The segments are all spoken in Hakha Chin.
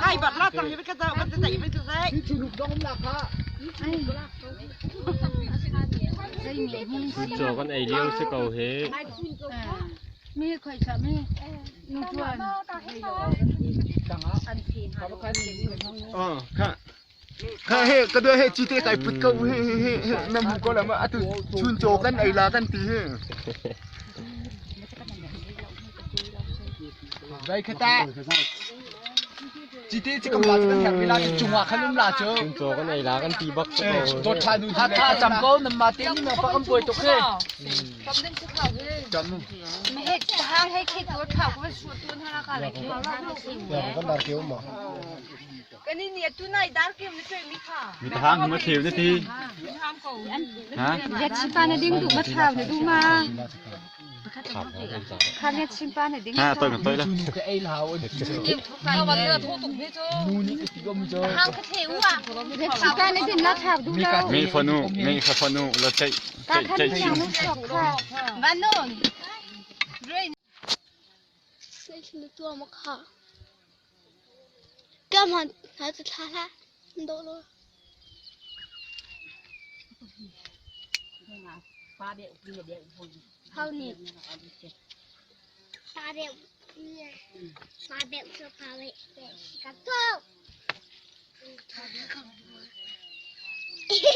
Hai bak la tang hi ka zau kan zai ban ka zai. Caw kan ei lio si ko hi. Mi khoi thla mi nu tuan. Oh, kha. Kha he ka dua he cite kai put ko he he he nam hu ko la ma atu chun chaw kan ei la kan ti he. Vai khata. Cite ci kam la kan herh la chung ah khan um la chu. Chun chaw kan ei la kan ti bak ko. Dot tha nu tha tha cham ko nam ma te ni ma pa kam poi tuk he. Cham. Me hang he khi tu tha ko su tu na ka le khi. Kan dar keu ma. Kan ni tu nai dar kem ni pe mi kha. Mi tahang ma theu na ti. Ha? Ya chimpa na ding du ma thau na du ma. Kha ya chimpa na ding. Ha toi kan toi la. Nu ka ei la on. Nu ni ka ti ko mi cho. Hang ka the u a. Ya chimpa na din la thau du la. Mi fanu mi kha fanu la chai Ka chai khan chai ni chin. nu sok kha. Vanon. 干嘛孩子他他你懂了。好你。八点八点就八位，个走。嘿嘿。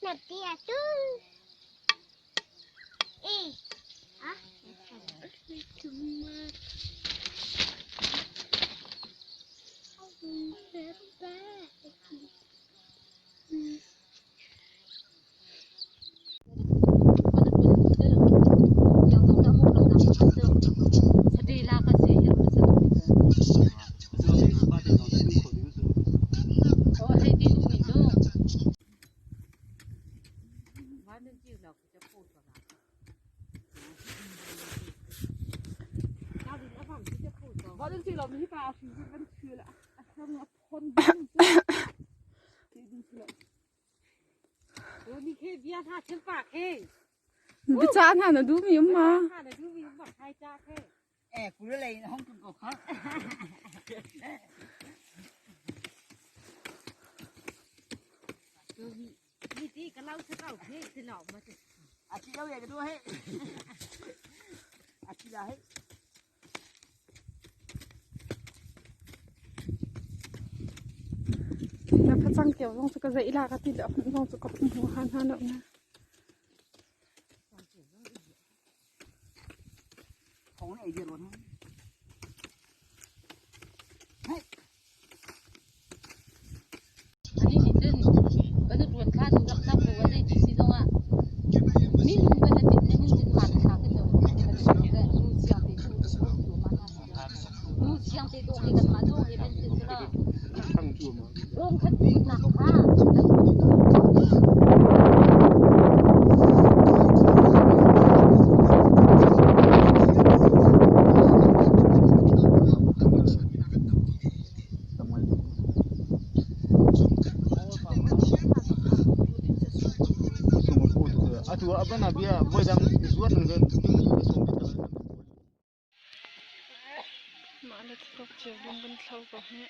那边都，哎，啊，怎么？嗯。 Bica hna na duh mi um ma? Eh, ku le hong kong ko kha. À chị đâu vậy cái đua hết. À chị là hết. Na phacang kio zong cu ka zeih la ka ti le zong cu ka hmu han han lo na. Không này gì luôn. Atu apa na bia voi dang zuat nang gan Mah le thluak cio ding kan thlo ko hi.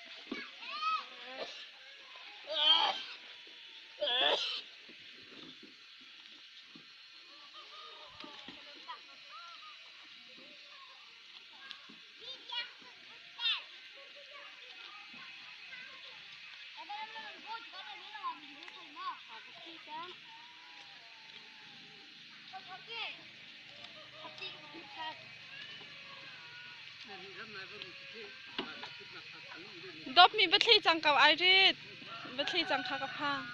Dawp mi va thli cang ko ai rit. Va thli cang kha ka phang.